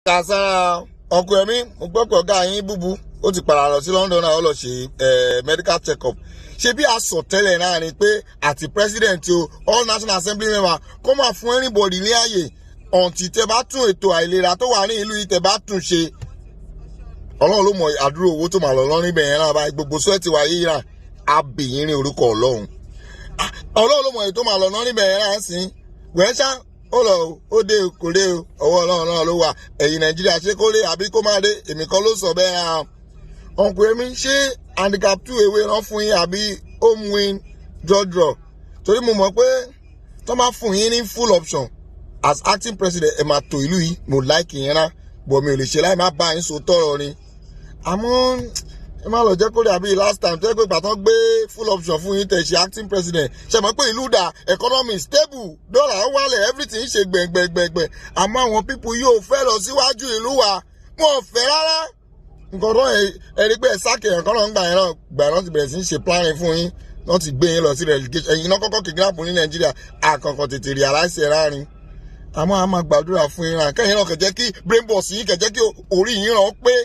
Kàsára ọkọ ẹ̀mí, mo gbọ́ pé ọ̀gá yín búbu ó ti padà lọ sí London náà, ó lọ ṣe medical check up. Ṣe bí àsọtẹ́lẹ̀ náà ni pé àti president o, all National Assembly member, kó máa fún anybody ní ààyè until tẹ bá tún ètò àìlera tó wà ní ìlú yìí, tẹ bá tún ṣe. Ọlọ́run ló mọ àdúró owó tó máa lọ lọ́rùn ibẹ̀ yẹn náà báyìí. Gbogbo sweat wa yìí rà abìyín ní orúkọ Ọlọ́run. Ọlọ́run ló mọ èyí tó máa lọ lọ́rùn ibẹ̀ yẹn náà sí wẹ́ṣá. Ó lọ, ó dé, kò dé, ọwọ́ Ọlọ́run náà ló wà. Ẹ̀yìn Nàìjíríà, ṣé kó lé àbí kó má dé? Èmi kan ló sọ bẹ́ẹ̀ hàn. Ọ̀nkùnrin mi, ṣé handicap two ewé rán fún yín àbí home win, draw draw? Torí mo mọ̀ pé tó máa fún yín ní full option as acting president, ẹ̀ máa tò ìlú yìí. Mo like yẹn rán, but mi ò lè ṣe láì má bá yín so tọrọ ni. Àmọ́ ẹ má lọ jẹ́ kó dàbí last time tó yẹ pé gbàtàn gbé full option fún yín, tẹ̀ ṣe acting president. Ṣe mọ̀ pé ìlú dà, economy stable, dọ́là wálẹ̀, everything ṣe gbẹ̀ngbẹ̀ngbẹ̀ngbẹ̀. Àmọ́ àwọn people yóò fẹ́ lọ síwájú ìlú wa, wọn ò fẹ́ rárá. Nǹkan tó ẹ rí pé ẹ sáàkì ẹ̀kan náà ń gbà yẹn náà, gbà náà ti bẹ̀rẹ̀ sí í ṣe planning fún yín, wọ́n ti gbé yín lọ sí relegation. Ẹ̀yin náà kọ́kọ́ kidnap ní Nàìjíríà, àkànkàn tètè realize ẹ̀ rárín. Àmọ́ a máa gbàdúrà fún yín ràn kẹ́yìn náà, kẹ̀jẹ́ kí brain box yín, kẹ̀jẹ́ kí orí yín ràn pé.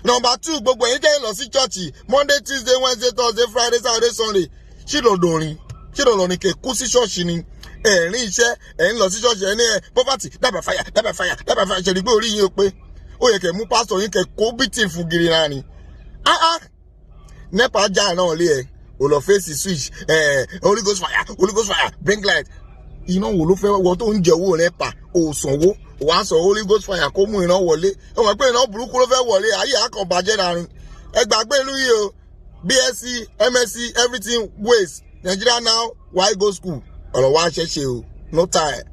Number two, gbogbo ẹ̀yin kẹ́yìn lọ sí church Monday, Tuesday, Wednesday, Thursday, Friday, Saturday, Sunday, ṣí lọ́dọ̀ rin, ṣí lọ́dọ̀ ni kẹ́ kú sí ṣọ́ọ̀ṣì ni? Ẹ̀rín iṣẹ́ ẹ̀ ń lọ sí ṣọ́ọ̀ṣì, ẹ̀ ní ẹ̀ poverty die by fire, die by fire, die by fire. Ṣe pé orí yín ó pé? Ó yẹ kẹ́ mú pásítọ̀ yín, kẹ́ kó bítì fún gírí náà ni. Ah ah, NEPA já náà lé ẹ̀, ò lọ fèsì switch ẹ̀. Holy Ghost fire, Holy Ghost fire, bring light. Iná wo ló fẹ́ wọ tó ń jẹ owó NEPA, ò sanwó, wàá sọ Holy Ghost fire kó mú iná wọlé? Ó mọ̀ pé iná burúkú ló fẹ́ wọlé, ayé àkànbàjẹ́ náà. Ẹ gbàgbé ìlú yìí o. BSc, MSc, everything waste. Nigeria now, why go school? Ọ̀rọ̀ wa ṣẹ̀ṣẹ̀ o, no time.